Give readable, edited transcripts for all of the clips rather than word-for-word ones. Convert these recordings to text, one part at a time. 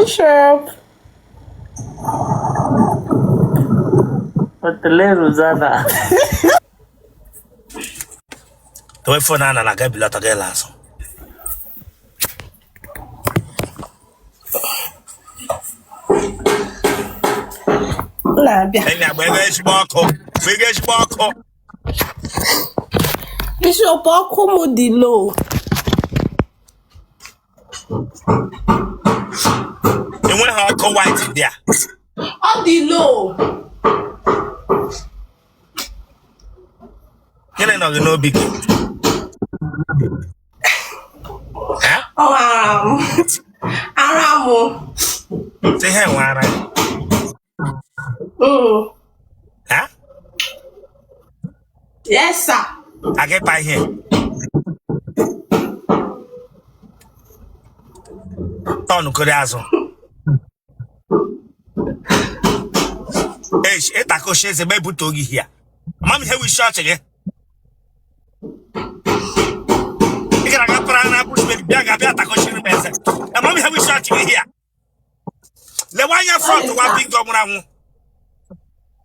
Bishop. Otele Rosanna. Ewe phone a na ga ebilata gị la azụ. M na-abịa. Enyi agba ego ezigbo ọkụ. Gba ego ezigbo ọkụ. Bishop, ọkụ m dị low. Enweghị ọkụ white dị a. Ọ dị low. Gịnị nọ gị n'obi gị? Eh? Ọ ara m. Ara m. Sị ihe nwe ara gị. Eh? Yes, sir. Aga ịpa ihe. Tọn kori azụ. Eish, ịtakoshi eze ma ebute oge ihe a. Ama m ihe wụ isi ọchị gị. Ị gara aga para na bush bịa ga bịa takoshiri m eze. Ama m ihe wụ isi ọchị gị here. Lewe anya front Sorry, wa sir. bingo nwụrụ anwụ.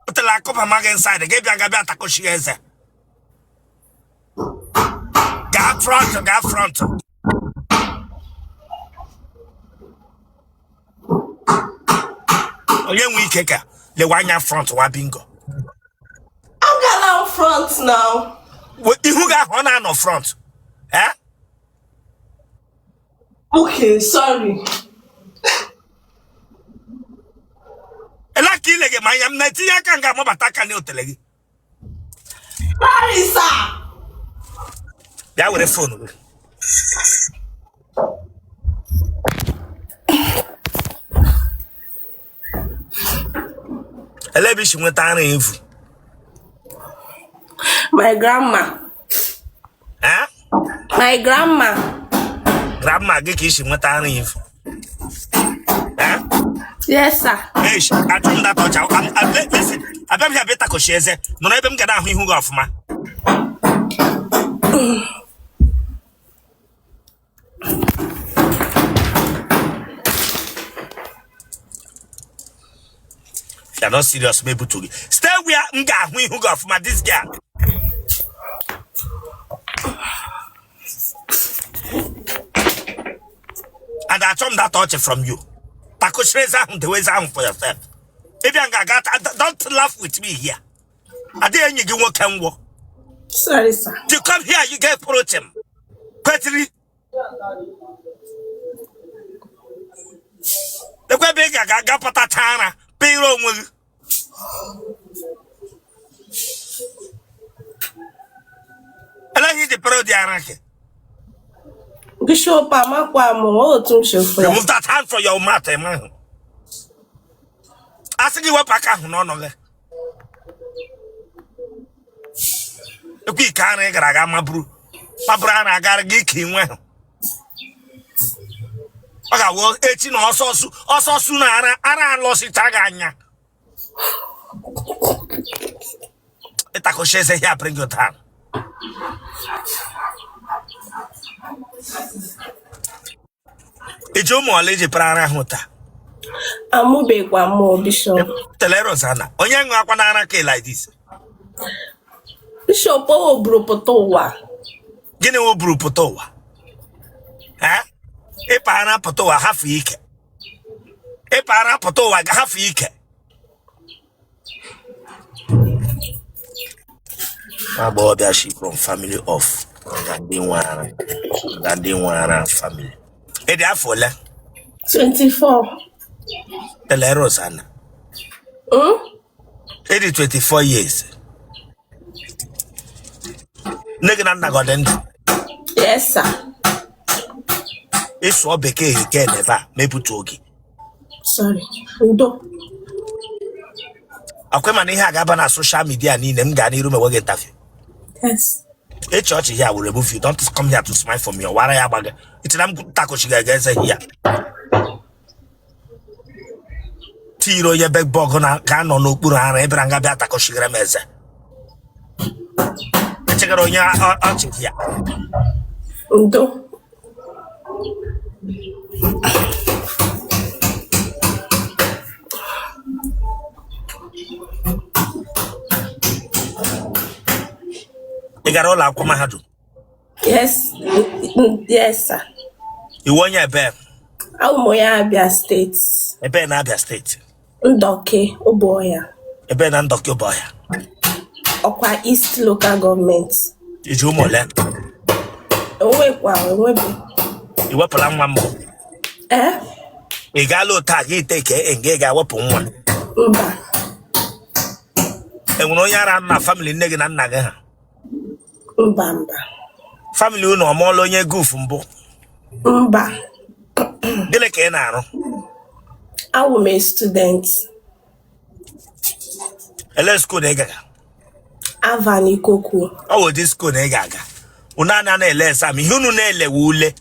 Otela akụba ma gị inside gị bịa ga bịa takoshi eze. Gaa front, gaa front. Onye nwe ike ka lewe anya front wa bingo. Agala m front now. Ihu gị ahụ ọ na-anọ front. Eh? Okay, sorry. Ele ka ile gị ma anya m na-etinye aka nga amabata aka n'otele gị. Sorry, sir. Bịa were phone gị. Ele ebe i si nweta ara evu? My grandma. Eh? My grandma. Grandma gị ka i si nweta ara evu? Eh? Yes, sir. Eish, achọ m data ọcha. Listen, abịa m ya bịa takoshi eze. Nọrọ ebe m ga na-ahụ ihu gị ọfụma. You are not serious, m ebutu gị. Stay where m ga-ahụ ihu gị ọfụma, this girl. And achọ m that ọchị from you. Takoshiri eze ahụ, dewe eze ahụ for yourself. Ị bịa nga aga, don't laugh with me here. Adịghị enyi gị nwoke nwụọ. Sorry, sir. You come here, you get protein. Kwetiri. Lekwa ebe ị ga-aga aga pụtacha ara pịrị onwe gị. Ele ihe iji pịrị ụdị ara gị. Bishop, amakwa m otu m si fụ ya. Remove that hand from your mouth, ị mahụ. A sị gị wepụ aka ahụ n'ọnụ gị. Ekwe ike ara ị gara aga maburu maburu ara agara gị ike inwe hụ. Ọ ga-awụ echi na ọsọ ọsụ ọsọ ọsụ na ara ara alọsịcha gị anya. Ị takoshi eze here bring you down. I ji ụmụ ole iji para ara ahụ taa? Amụbekwa m o, Bishop. Tele Rosanna, onye ṅụ akwa n'ara ka like this. Bishop, o buru pụta ụwa. Gịnị wụ buru pụta ụwa? Eh? Ịpa ara pụta ụwa hafụ ike. Ịpa ara pụta ụwa hafụ ike. Nwa agbọghọbịa she from family of nga ndị nwe ara nga ndị nwe ara family. Ị dị afọ ole? 24. Tele Rosanna. Ị dị 24 years. Nne gị na nna gị ọ dị ndụ? Yes, sir. Ị sụọ bekee ike n'ebe a ma ebutuo gị. Sorry. Ndo. Akwa mana ihe a ga-aba na social media niile m gaa n'iru mewe gị interview. Yes. Ịchị ọchị here will remove you. Don't come here to smile for me. Ọwara ya agba gị. Itina m takochi ga eze here. Tiro onye bedbug na ga-anọ n'okpuru ara ịbịara nga bịa takochigara m eze. Echegara onye ọchị here. Ndo. Ị gara ụlọ akwụkwọ mahadum? Yes. Yes, sir. Ị wụ onye ebe? Awụ m onye Abia State. Ebe na Abia State? Ndọkị, Obuohia. Ebe na Ndọkị Obuohia? Ọkwa East Local Government. I ji ụmụ ole? Enwekwa, enwebe. Ị wepụla nwa mbụ? Ee? Ị gaala otu a gị ite ka nga ị ga-ewepụ nwa? Mba. E nwere onye ara na family nne gị na nna gị ha? Mba, mba. Family unu ọ mụọla onye goof mbụ? Mba. Gịnị ka ị na-arụ? Awụ m a student. Ele school na ị gara? Avan Ikoku. Ọ wụ ụdị school na ị ga-aga, unu ana na-ele exam? Ihe unu na-ele wụ ule.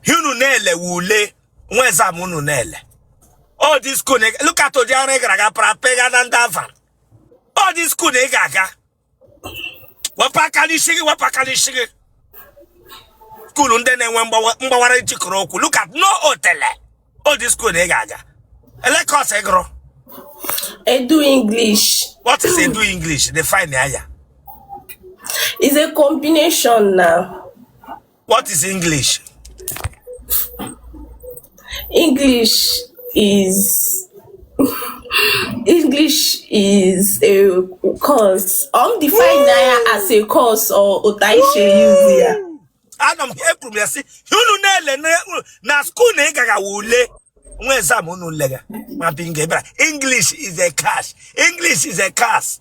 Ihe unu na-ele wụ ule. Nwa exam unu na-ele. Ọ dị school na ị look at ụdị ọrụ ị gara aga para pega na ndị Avan. Ọ dị school na ị ga-aga. Wepụ aka n'isi gị, wepụ aka n'isi gị. School ndị na-enwe mgbawara jikọrọ okwu. Look at no otele. Ọ dị school na ị ga-aga. Ele course ị gụrụ? Edu English. What is Edu English? Define ya ya. Is a combination now. What is English? English is a course. Define ya as a course or otaishe use ya. Anọ m ekwuru m ya sị unu na-ele na school na ị gaga ule nwa exam unu lega ma binga bịara. English is a cash. English is a cash.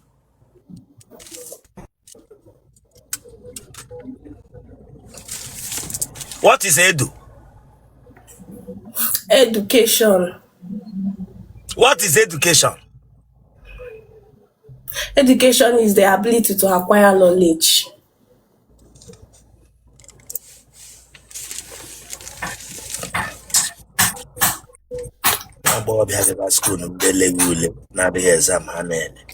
What is edu? Education. What is education? Education is the ability to acquire knowledge. Agbọghọbịa gaba school ndị eleghị ule na-adịghị exam ha na-ele.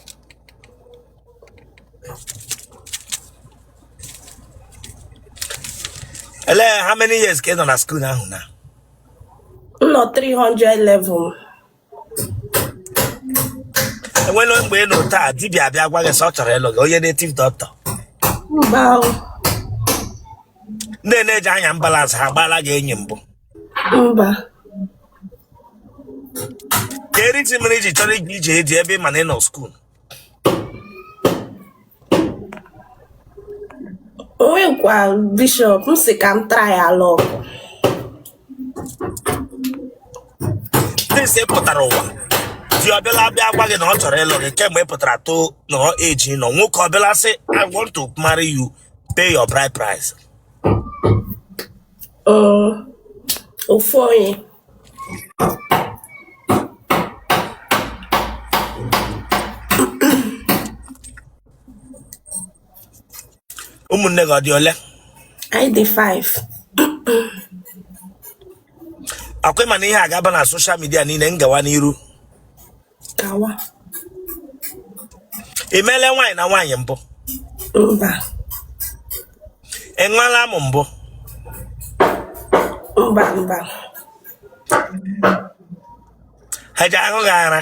Ele how many years ka ị nọ na school ahụ na? M nọ 300 level. Enwela mgbe ị nọ taa dibịa abịa gwa gị sị ọ chọrọ ịlụ gị, onye native doctor? Mba o. Ndị na-eji anya ambulance ha agbaala gị enyi mbụ? Mba. Ka eriti mere iji chọrọ ịga ije eji ebe ị ma na ị nọ school? Onwekwa, Bishop, m sị ka m try ala ọkụ. Since ị pụtara ụwa, di ọbịala bịa gwa gị na ọ chọrọ ịlụ gị, kemgbe ị pụtara too nọrọ eji nọ, nwoke ọbịala sị, "I want to marry you, pay your bride price"? Ofu onye. Ụmụnne gị ọ dị ole? Anyị dị 5. Akwa ịma na ihe a ga-aba na social media niile ngawa n'iru? Gawa. Ị meela nwaanyị na nwaanyị mbụ? Mba. Ị ṅụọla amụ mbụ? Mba, mba. Ha ji aṅụ gị ara?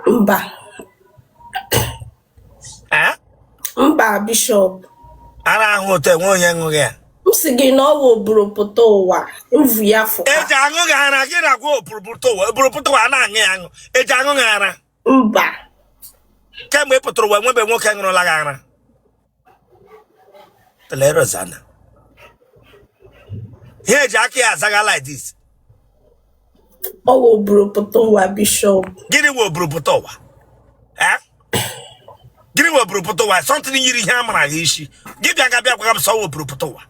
Mba. Eh? Mba, Bishop. Ara ahụ ụtọ enwe onye ṅụghị ya? M sị gị na ọ wụ oburupụta ụwa mvu ya fụka. Eji aṅụ gị ara? Gị na-agwa oburupụta ụwa, oburupụta ụwa a na-aṅụ ya aṅụ. Eji aṅụ gị ara? Mba. Kemgbe ị pụtara ụwa, enwebe nwoke ṅụrụla gị ara? Tele Rosanna ihe eji aka ya azaga like this. Ọ wụ oburupụta ụwa, Bishop. Gịnị wụ oburupụta ụwa? Eh? Gịnị wụ oburupụta ụwa? Something yiri ihe a mara gị isi gị bịa ga bịa gwa m sọ wụ oburupụta ụwa.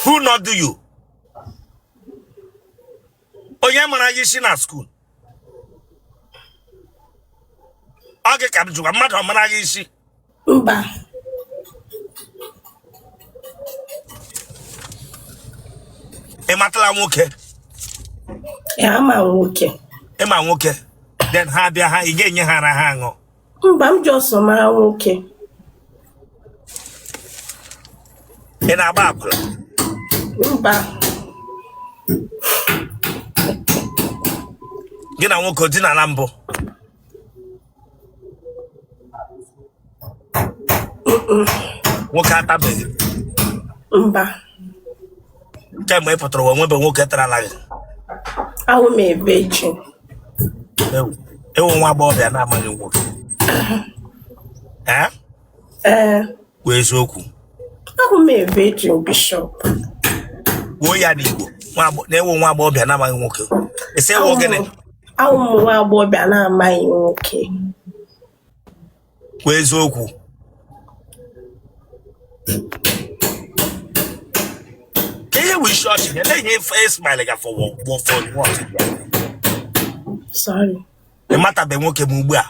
Who not do you? Onye mara gị isi na school? Ọ gị ka m jụkwa, mmadụ ọ mara gị isi? Mba. Ị matala nwoke? Ya ama m nwoke. Ịma nwoke, then ha bịa ha, ị ga-enye ha ara ha aṅụ? Mba, m ji ọsọ mara nwoke. Ị na-agba akwụna? Mba. Gị na nwoke o dinala mbụ? Nwoke atabeghị? Mba. Kemgbe ị pụtara ụwa, nwebe nwoke tarala gị? Awụ m a virgin. Ewu, ị wụ nwa agbọghọbịa na-amaghị nwoke? Ee? Ee. Kwuo eziokwu. Awụ m a virgin, Bishop. Kwuo ya n'Igbo, na ị wụ nwa agbọghọbịa na-amaghị nwoke. Ị sị ị wụ gịnị? Awụ m nwa agbọghọbịa na-amaghị nwoke. Kwuo eziokwu. Ka ihe wụ isi ọchị, ele ihe ị smile ga for for what? Sorry. Ị matabe nwoke m ugbu a?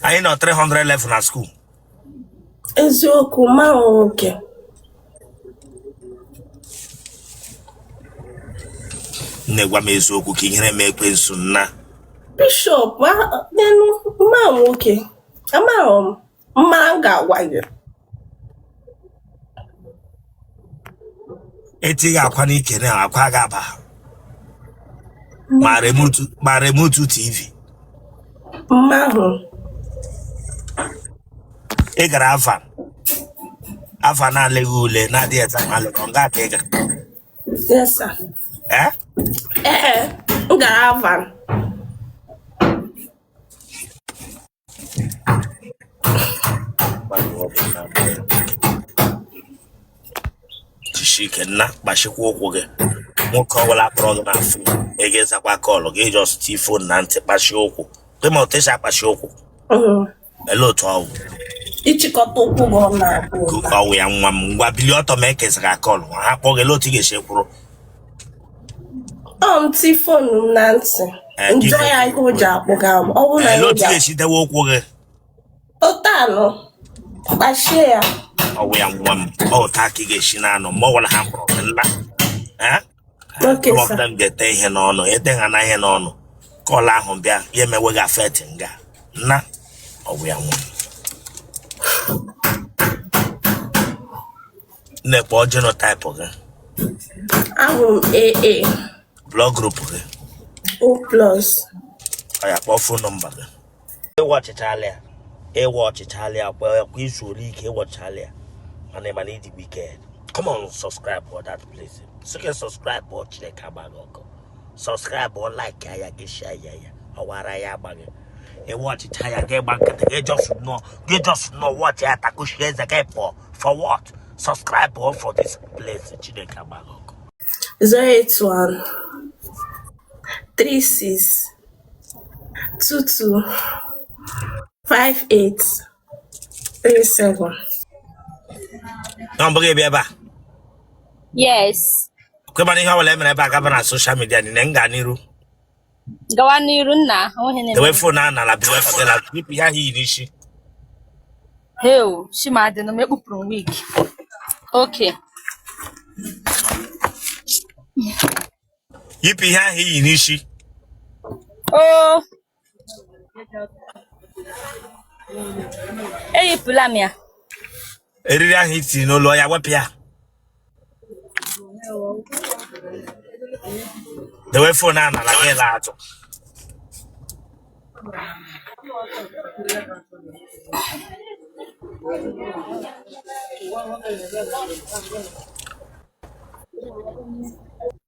Anyị nọ 300 level na school. Eziokwu, ma nwoke. Nne, gwa m eziokwu ka ihere mee ekwensu nna. Bishop, nenu mma nwoke, amarọ m mma m ga-agwa gị. Etighị akwa n'ike na akwa ga-aba ma remote TV. Mma ahụ. Ị gara afa afa na-aleghị ule na-adịghị exam alịghị ọ nga ka ị gara? Yes, sir. Ee? Ee, m gara afa. Jisie ike nna, kpachikwa ụkwụ gị. Nwoke ọbụla kpọrọ gị na phone, ị ga-ezakwa call gị, just tii phone na ntị, kpachie ụkwụ gị. Ma otu esi akpachi ụkwụ? Ele otu ọwụ? Ịchịkọta ụkwụ gị ọ na-abụ ụta. Ọwụ ya. Nwa m, ngwa, bilie ọtọ ma ekezaga call ha kpọọ gị. Ele otu ị ga-esi kwụrụ? Ọ m ti phone m na ntị. Ee, M jụọ ya ihe o ji akpọga m. Ọ bụrụ na ele ya otu ji ị ga-esi dewe ụkwụ gị? Ụtanụ kpachie ya. Ọwụ ya, nwa m, ọ ụta ka ị ga-esi na-anọ mgbe ọ gwara ha mkpọrọ gị nna. Eh? Okay, Some of sir. them ga-ete ihe n'ọnụ, ete ha na ihe n'ọnụ, call ahụ bịa, ya emewe gị affect nga nna. Ọwụ ya, nwa m. Nne, kpọọ genotype gị. Ahụ m AA. Blood group gị? O plus. Ọ ya, kpọọ phone number gị. Ịwatchichala ya, ịwatchichala ya kwa kwa izu ole ike ịwatchichala ya, mana ị mana ịdị wicked. Come on, subscribe for that place. Sị gị subscribe ọ, Chineke agba gị ọkụ. Subscribe ọ, like ya, gị share ya, ya ọwara ya agba gị. Ịwatchicha ya, gị gba nkịtị, gị just nọ, gị just nọ watch ya, takushie eze gị pụọ. For what? Subscribe ọ for this place. Chineke agba gị ọkụ. 081 36 22 58 37. Nọmba gị bịa ebe a. Yes. Kwe mana ihe ọbụla e mere ebe a gaba na social media niile m gaa n'iru. Gawa n'iru nna, onweghị na-eme. Dewe phone ahụ n'ala, biwe fọdụla yipụ ihe ahụ iyi n'isi. Heo, chimadị na m ekpupụrụ m wig. Okay. Yipụ ihe ahụ iyi n'isi. Oh. Eyipụla m ya. Eriri ahụ itiri n'olu ya, wepụ ya. Dewe phone ahụ n'ala, gị laa azụ.